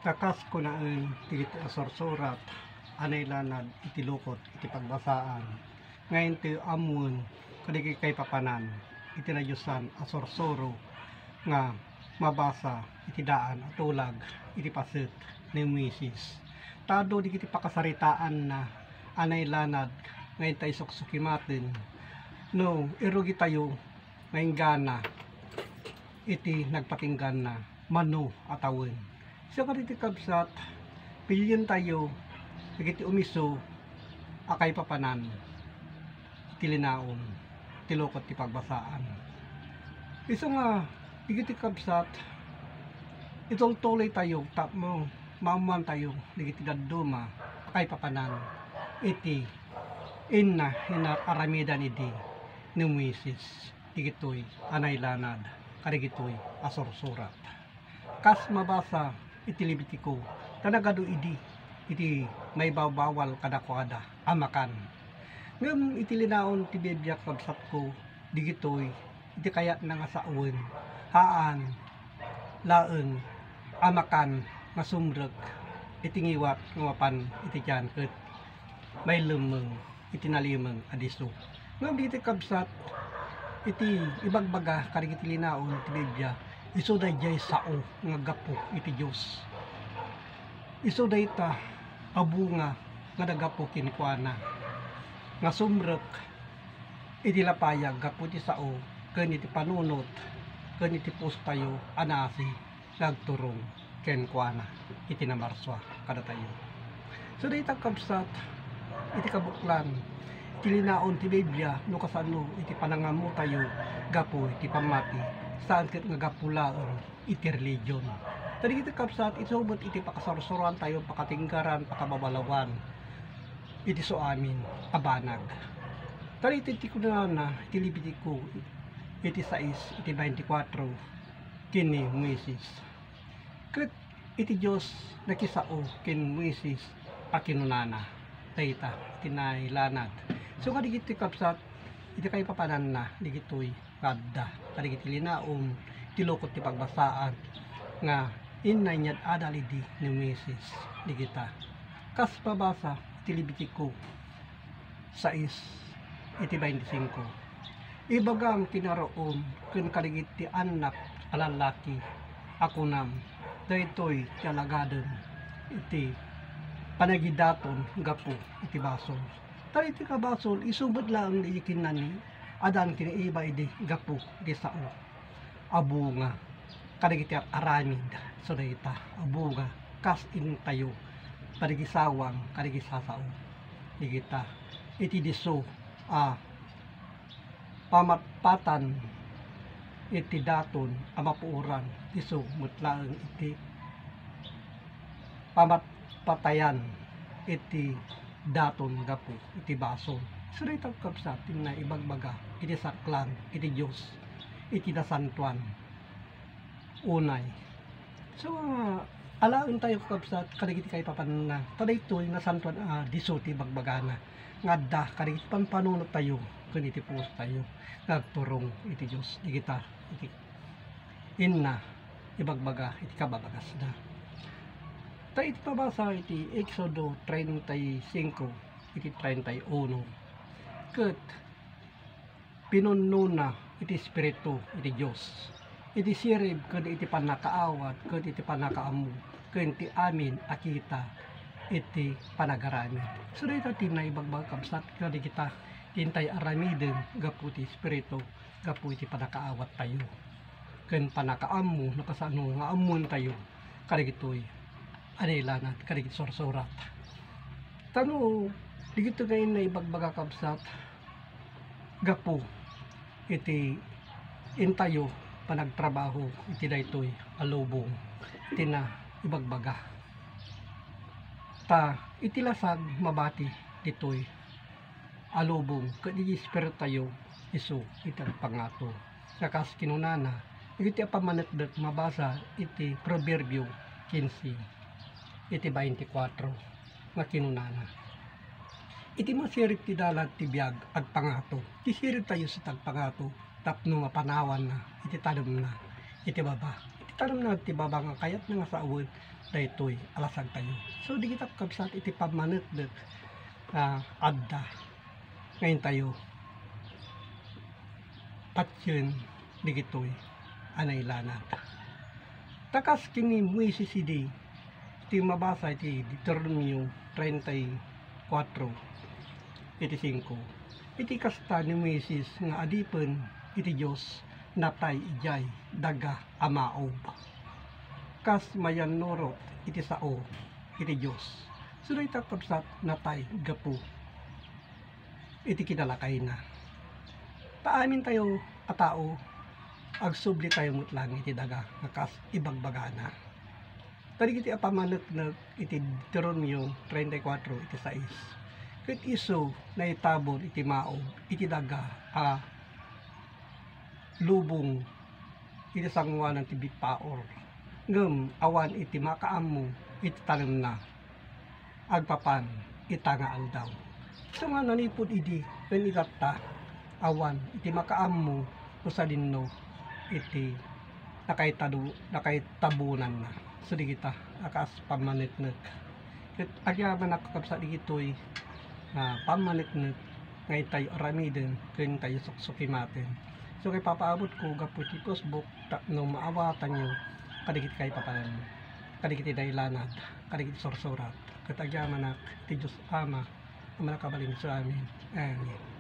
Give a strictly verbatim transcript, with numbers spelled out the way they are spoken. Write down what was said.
Kakas kunaen dagiti asursurat a nailanad iti lukot iti pagbasaan, nga intayo ammoen kadagiti kaipapanan iti nadiosan a sursuro nga mabasa iti daan a tulag iti paset ni Moises. Ta adu dagiti pakasaritaanna a nailanad nga intayo suksukimaten no irugitayo nga inggana iti nagpatingganna mano a tawen. Isu kadagiti kabsat, pilientayo dagiti umisu a kaipapanan iti linaon ti lukot ti pagbasaan. Isu nga dagiti kabsat, itultuloytayo tapno maammoantayo dagiti dadduma a kaipapanan iti inna, inaramidan idi ni Moises dagitoy a nailanad kadagitoy a sursurat. Kas mabasa iti Levitico, ta nagadu idi iti maibawbawal kadakuada a makan. Ngem iti linaon ti Biblia, kabsatko, dagitoy iti kayatna nga sawen, haan laeng a makan nga sumrek iti ngiwat nga mapan iti tiyan ket mailemmeng iti nalimeng a disso. Ngem dagiti kabsat, iti ibagbaga kadagiti linaon ti Biblia, isu daydiay sao nga gapu iti Dios. Isu dayta a bunga nga nagapu kenkuana, nga sumrek iti lapayag gapu iti sao ken iti panunot ken iti pusotayo a naasi nga agturong kenkuana iti namarsua kadatayo. So, dayta, kabsat, iti kabuklan, iti linaon ti Biblia no kasano iti panangammotayo gapu iti pammati, saan ket nga gapu laeng iti religion. Ta dagiti kabsat, isu met iti pakasursuroantayo, pakatinggaran, pakababalawan iti su amin a banag. Ta iti, iti kunana iti Levitico iti sais, iti twenty-four, ken ni Moises. Ket iti Dios nakisao ken Moises a kinunana, dayta iti nailanad. So, kadagiti kabsat, iti kaipapananna, dagitoy nga adda kadagiti linaon ti lukot ti pagbasaan nga inna inyad-adal idi ni Moises dagita. Kas mabasa iti Levitico sais iti twenty-five, ibagam kinaruom ken kadagiti annak a lallaki a kunam, daytoy ti alagadem iti panagidaton gapu iti basol. Ta iti kabasol, isu met laeng daydi kinnani, adan kinaiba idi gapu iti sao a bunga kadagiti ar-aramid. So, dayta a bunga kas intayo panagisawang kadagiti sasao dagita iti disso a pamatpatan iti daton a mapuoran, isu met laeng iti pamatpatayan iti daton gapu iti basol. Isu dayta, kabsat, ti naibagbaga iti saklang iti Dios iti nasantoan unay. So, ah, alaentayo, kabsat, kadagiti kaipapananna, ta daytoy nasantoan a disso ti ibagbagana nga adda kadagiti pampanunot tayo ken iti puso tayo nga agturong iti Dios dagita iti inna ibagbaga iti kababagasna. Ta iti mabasa iti Exodo treinta y cinco iti treinta y uno, ket pinunnona iti Espiritu iti Dios, iti sirib ken iti pannakaawat ken iti pannakaammo ken ti amin a kita iti panagaramid. So, dayta ti naibagbaga, kabsat, kadagita ti intay aramiden gapu ti Espiritu, gapu iti pannakaawat tayo ken pannakaammo no kasano nga ammoen tayo kadagitoy a nailanad kadagiti sursurat. Ta no dagitoy nga inna ibagbaga, kabsat, gapu iti intayo panagtrabaho iti daytoy a lubong ti naibagbaga. Ta iti lasag mabati ditoy a lubong ket iti espiritayo isu iti agpangato. Nga kas kinunana, iti apamanekdek mabasa iti Proverbio quince, iti twenty-four, nga kinunana, iti masirib ti dalan ti biag, agpangato. Ti sirib tayo sa tagpangato tapno mapanawanna iti tanemna iti baba. Iti tanemna iti baba nga kayatna nga sawen, daytoy a lasagtayo. So, dagita kakabsat, iti pammaneknek a adda nga intayo patien dagitoy a nailanad. Ta kas ken ni Moises idi, iti mabasa iti Deuteronomio treinta y cuatro, iti singko, iti kasta ni Moises nga adipen iti Dios, natay idiay daga a maob. Kas mayannurot iti sao iti Dios. So, dayta, kabsat, natay gapu iti kinalakayna. Ta amintayo a tao, agsublitayo met laeng iti daga nga kas ibagbagana. Kadagiti a pammaneknek iti Deuteronomio treinta y cuatro iti sais, ket isu naitabon iti maob iti daga a lubong iti sangoanan ti Beth-peor, ngem awan iti makaammo iti tanemna agpapan ita nga aldaw. Isu nga nanipud idi ken itatta, awan iti makaammo no sadinno iti nakaitadu-, nakaitabonanna. So, dagita a kas pammaneknek. Ket agyamanak, kakabsat, dagitoy a pammaneknek nga intayo aramiden ken intayo suksukimaten. So, ket ipapaabutko gapu iti Facebook tapno maawatanyo kadagiti kaipapananyo, kadagiti nailanad, kadagiti sursurat. Ket agyamanak iti Dios Ama a Mannakabalin. Amen. Amen.